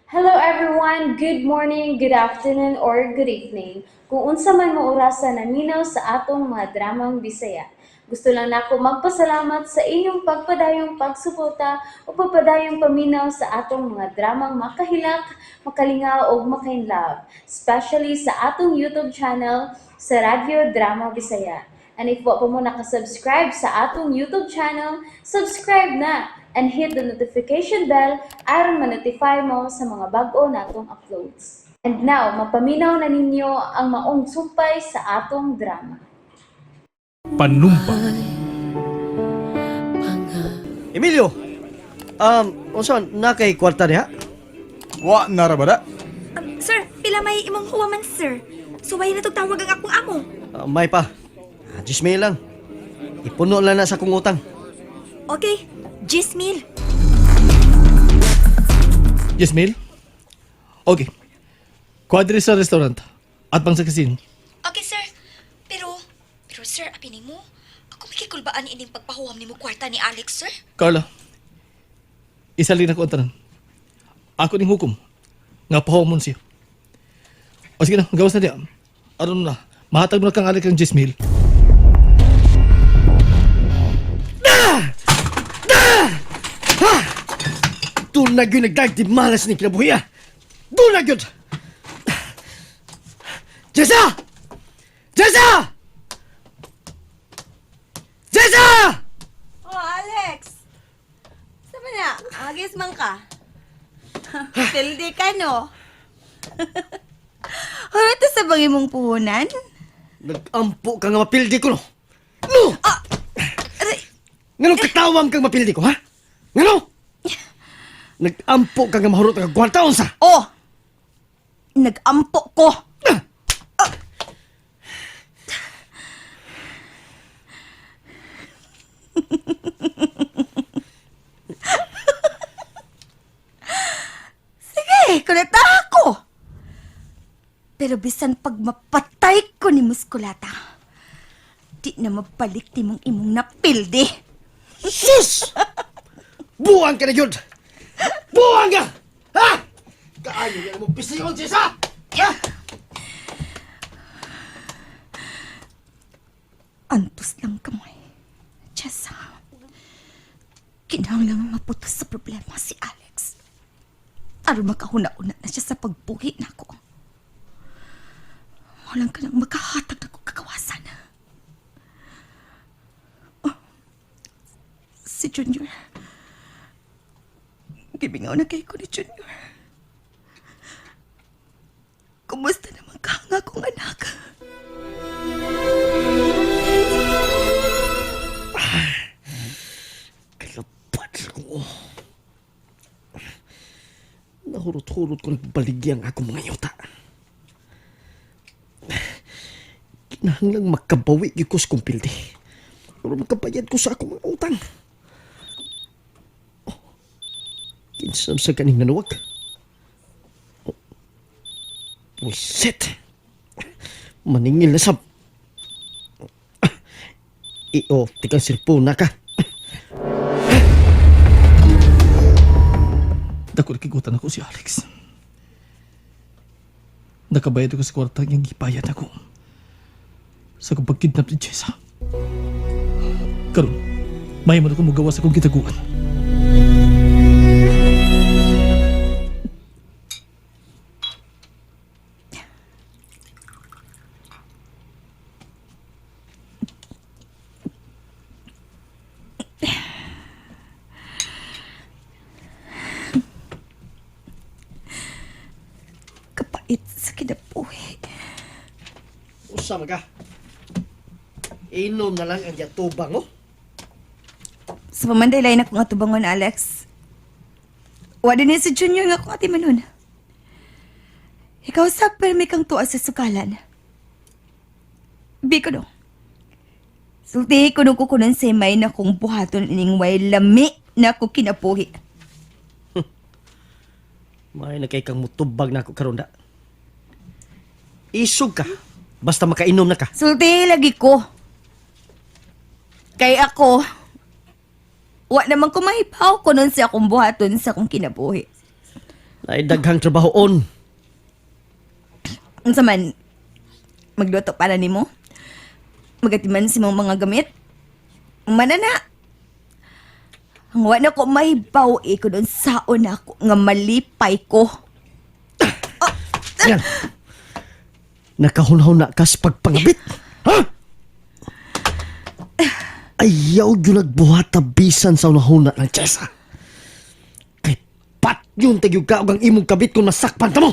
Hello everyone! Good morning, good afternoon, or good evening. Kung unsa man mo orasa naminaw sa atong mga dramang Bisaya. Gusto lang nako magpasalamat sa inyong pagpadayong pagsuporta o pagpadayong paminaw sa atong mga dramang makahilak, makalingaw ug makainlove, especially sa atong YouTube channel sa Radyo Drama Bisaya. And if wa pa mo nakasubscribe sa atong YouTube channel, subscribe na and hit the notification bell aron ma-notify mo sa mga bag-o natong uploads. And now, mapaminaw na ninyo ang maong sumpay sa atong drama. Panumpa. Emilio, unsa na kay kwarta diha? Wa na ra ba da? Sir, pila may imong huwaman, sir. Suway na tawag ang akong amo. May pa. 10,000 lang. Ipuno lang na sa kong utang. Okay, 10,000. Yes, Mil? Okay. Kuadri sa restaurant at pang sa casino. Okay, sir. Pero sir, api nimo. Ako makikulbaan ining pagpahuwam nimo kwarta ni Alex, sir. Carla, isalin ako ang tanan. Ako ning hukom. Nga pahomon siya. O sige na, gawas na diya. Aron na, mahatag mo na kang alik ng 10,000. Doon na gyud nagdagdi malas ni kinabuhi ah. Doon na gyud. Jessa! Jessa! Jessa! Oh, Alex! Saan na? Agis man ka. Pildi ka, no? Hurot sa bang imong puhunan? Nagampo ka nga mapildi ko no. No! Ah! Aray! Nganong katawang kang mapildi ko ha? Ngano? Nagampo ka nga mahurot nga kwarta unsa? Oh! Nagampo ko! Ah! Sige, kulata ako! Pero bisan pag mapatay ko ni Muskulata, di na mabalik ti mong imong napildi. Sus! Buang ka na yun! Buang ka! Ha? Kaayo yan mo pisiyon, Jessa! Ha? Antos lang kamay. Jessa, kinahanglan maputos sa problema si Alex. Aron makahuna-una na siya sa pagbuhi nako. Walang ka nang makahatag na kong kagawasan. Oh, si Junior. Gibingaw na kay ko ni Junior. Kumusta naman ka ang akong anak? Kalapad ko. Nahurot-hurot ko nagbaligya ang akong mga yuta. Kinahanglang makabawi gyud ko sa kong pildi. Pero makabayad ko sa akong mga utang. Oh, kinsam sa ganing nanuwag. Oh, buisit. Maningil na sa... I-off, tikang sirpo na ka. Dako nakigutan ako si Alex. Nakabayad ako sa kwarta niyang gibayad ako. Sa akong pagkidnap ni Jessa. Karon, may man ako magawa sa akong gitaguan. Kapait sa kinabuhi. Usa man ka. Inom na lang ang yatubang, oh. Sa pamanday na akong atubangon, Alex. Wala din si Junior nga akong atimanon. Ikaw sa permi kang tuwa sa sukalan. Biko no. Sultihi ko nung kukunan sa may na kung buhaton ining way lami na ko kinabuhi. May na kay kang mutubag na ako karon da. Isog ka. Basta makainom na ka. Sultihi lagi ko. Kay ako, wa naman ko mahipaw ko nun sa akong buhaton sa akong kinabuhi. Ay daghang trabaho on. Unsa man, magluto para nimo? Magatiman si mong mga gamit? Manana. Ang wa na ko mahibaw eh, kung unsaon ako nga malipay ko. Yan. Nakahunahon na ka sa pagpangabit. Ha? Ayaw yun nagbuhat bisan sa unahuna ng Chesa. Kay pat yun tagyog ka og ang imong kabit kung masakpan ta mo.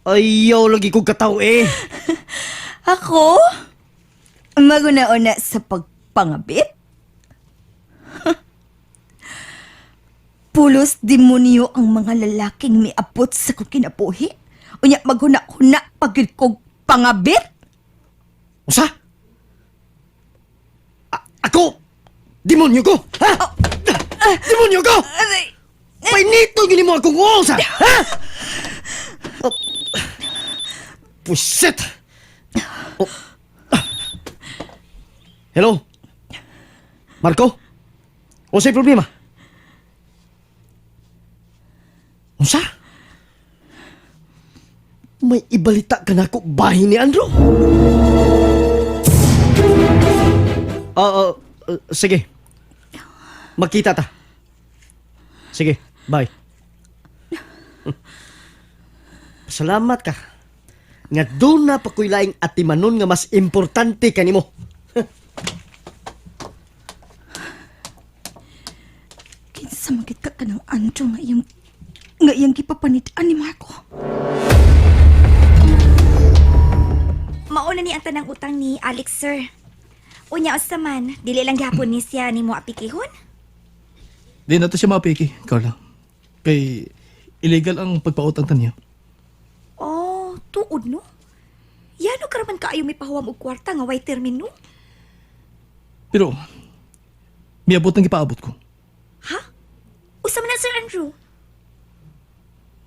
Ayaw lagi kong kataw eh. Ako? Maguna-una sa pagpangabit? Pulos demonyo ang mga lalaking miabot sa kong kinabuhi. Unya maghuna-huna pagid kog pangabit? Usa? Ako? Demonyo ko? Ha? Demonyo ko? Aray! Painito gini mo akong usa! Ha? Oh. Pusit! Oh. Hello? Marco? Unsay problema? Unsa? May ibalita ka na ako bahin ni Andrew? Oo, sige. Magkita ta. Sige, bye. Salamat ka. Nga doon na pa ko'y laing atimanon nga mas importante kanimo. Kinsa magit ka kanang Andrew nga iyang gipapanit-an ni Marco. Mauna ni ang tanang utang ni Alex, sir. Unya usa man, dili lang gihapon ni siya nimo apikihon. Di na to siya mapiki, Carla. Kay illegal ang pagpautang tanya. Oh, tuod no. Yano karaman kaayo may pahuwam og kwarta nga way termino? Pero, miabot ang gipaabot ko. Ha? Usa man na, Sir Andrew.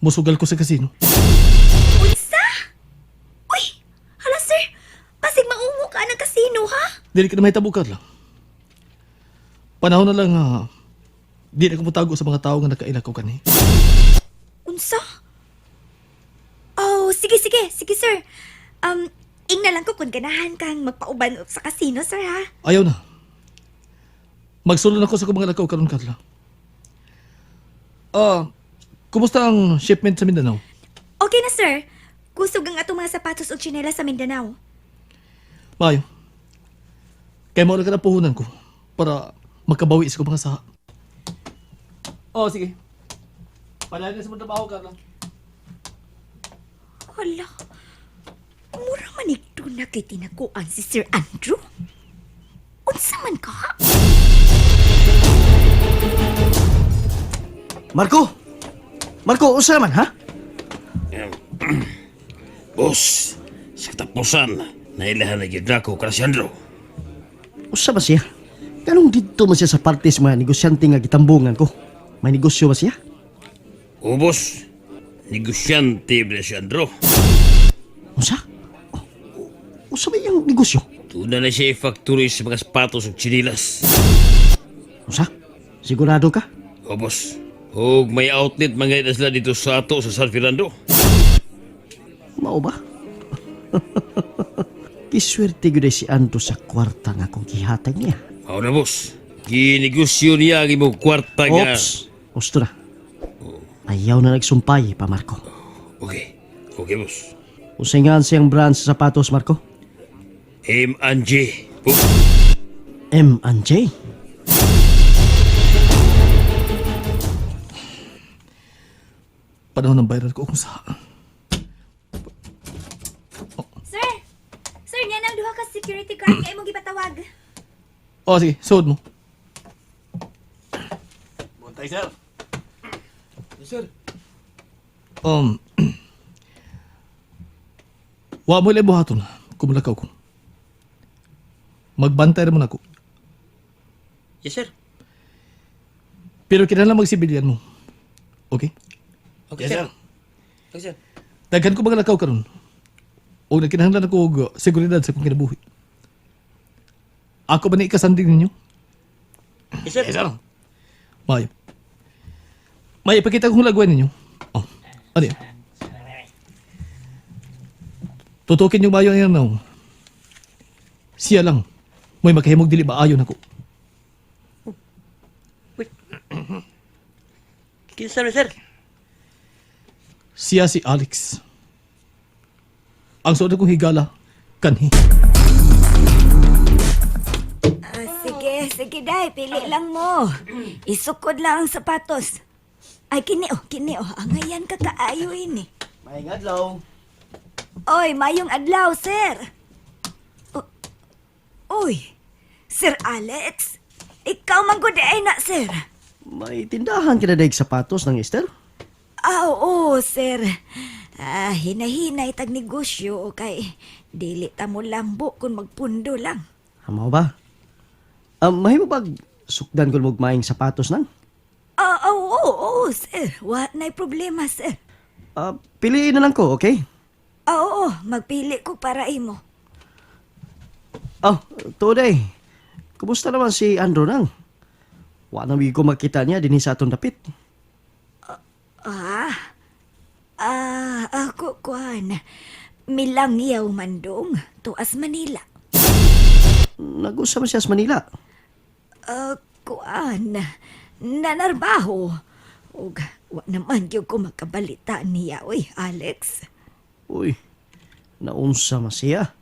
Musugal ko sa kasino. Unsa? Uy, hala sir. Pasig maungo ka ng kasino ha? Dili ka na mahitabo, Carla. Panahon na lang, di na ko motago sa mga tao nga nakaila ko kani. Unsa? Oh, sige sige, sige sir. Ingna lang ko kung ganahan kang magpauban sa kasino, sir ha. Ayaw na. Magsulo na ko sa mga lakaw karon, Carla. Kumusta ang shipment sa Mindanao? Okay na sir. Kusog ang atong mga sapatos ug tsinelas sa Mindanao. Maayo. Kaya mao na ka na puhunan ko para makabawi sa mga saha. Oh, sige. Palayan na sa mga trabaho, Carla. Hala. Mura man ito na kay tinaguan si Sir Andrew. Unsa man ka? Marco! Marco, usa naman, ha? Boss, sa katapusan, nailahan na gyud nako ka si Andrew. Usa ba siya? Ganong dito man siya sa parte sa mga negosyante nga gitambungan ko? May negosyo ba siya? O boss, negosyante ba si Andrew? Usa? Oh, usa ba iyang negosyo? Tuna na siya i-factory sa mga sapatos ug tsinilas. Usa? Sigurado ka? O boss, ug may outlet mga na sila dito sa ato sa San Fernando. Mao ba? Kiswerte gyud ay si Andrew sa kwarta nga akong gihatag niya. Mao na boss, ginegosyo niya ang imong kwarta nga. Ops! Gusto na. Ayaw na nagsumpay pa, Marco. Okay, okay boss. Usay nga siyang brand sa sapatos, Marco? M&J. Oh, M&J. Panahon ng viral ko kung saha. Sir! Sir, niya nang duha ka security guard nga imong gipatawag. Oh, sige. Suod mo. Buntay, sir. Sir. Wa mo ilay buhaton. Kumulakaw ko. Magbantay mo na ako. Yes, sir. Pero kinahanglan magsibilyan mo. Okay? Okay, sir. Okay, sir. Daghan ko mga lakaw karon. O nagkinahanglan ako og seguridad sa akong kinabuhi. Ako ba ni ikasanding ninyo? Yes, sir. Yes, sir. Maayo. May ipakita kong lagwan ninyo. Oh, ano yun? Tutukin yung mayo ang naong. Siya lang. May makahimog dili maayo nako. Kinsa man, sir? Siya si Alex. Ang suot kong higala, kanhi. Ah, sige, sige day, pili lang mo. Isukod lang ang sapatos. Ay, kini oh, kini oh. Angayan ka kaayo ini. Maayong adlaw. Oy, mayong adlaw, sir. O- Oy, Sir Alex. Ikaw man gud ay na, sir. May tindahan ka na daig sapatos ng Esther? Ah, oo, sir. Ah, hinahinay tag negosyo kay dili ta mo lambo kung magpundo lang. Hamaw ba? Mahimo bag sukdan ko mo maayong sapatos nang? Ah, oo, oo, oo, sir. Wa na'y problema, sir. Piliin na lang ko, okay? Ah, oo, magpili ko para imo. Oh, today. Kumusta naman si Andrew nang? Wa na ko makita niya dinhi sa atong dapit. Ah, ah, ako kuan. Milangyaw mandong, tuas Manila. Nag-usap man siya sa Manila. Ah, kuan. Nanarbaho. Ug wa naman gyud ko makabalita niya, oy, Alex. Uy, naunsa man siya.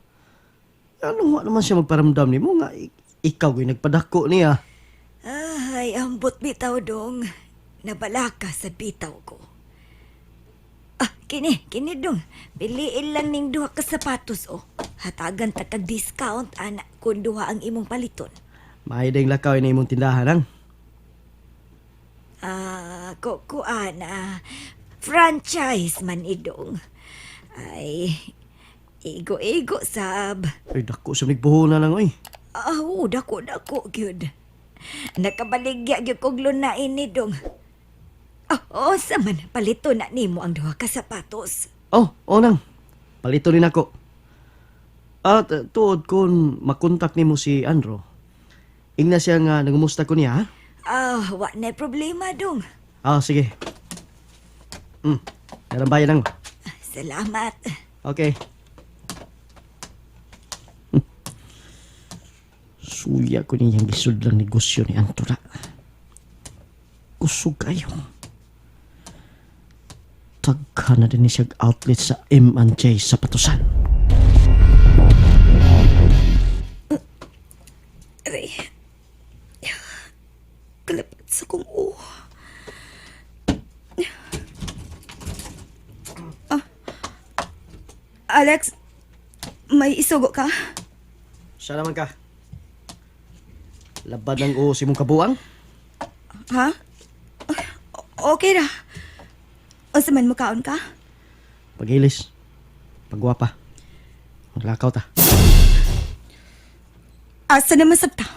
Ano wa naman siya magparamdam nimo nga ikaw gyud nagpadako niya. Ay, ambot bitaw dong. Nabalaka sa bitaw ko. Ah, kini, kini dong. Piliin lang ning duha ka sapatos, oh. Hatagan ta kag discount, ana, kung duha ang imong paliton. Maayo ding lakaw na imong tindahan ang. Ah, kuan, ah, franchise man idong. Ay, igo-igo sab. Uy, dako sa nigbuho na lang oy. Ah, oo, dako, dako, gyud. Nakabaligya gyud kog lunain ni dong. Ah, oo, sa man, palito na nimo ang duha ka sapatos. Oh, oh nang. Palito rin ako. At tuod kung makontak nimo si Andrew. Ingna siya nga nangumusta ko niya, ha? Ah, wa na problema dong. Ah, sige. Meron bayan lang. Salamat. Okay. Suya ko niyang gisudlang negosyo ni Antora. Kusog kayo. Tagka na din siyang outlet sa M&J sa Patusan. Aray. Kalapat sa kong uho. Ah. Alex, may isugo ka? Siya naman ka. Labad ng uho si mong kabuang. Ha? Okay ra. Unsa man mukaon ka? Pagilis. Pagwapa. Maglakaw ta. Asa naman sabta?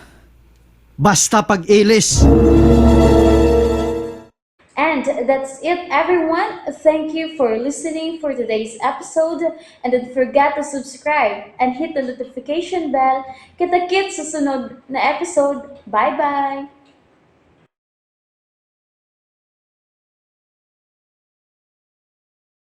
Basta pag-ilis! And that's it, everyone. Thank you for listening for today's episode. And don't forget to subscribe and hit the notification bell. Kita-kits sa sunod na episode. Bye-bye!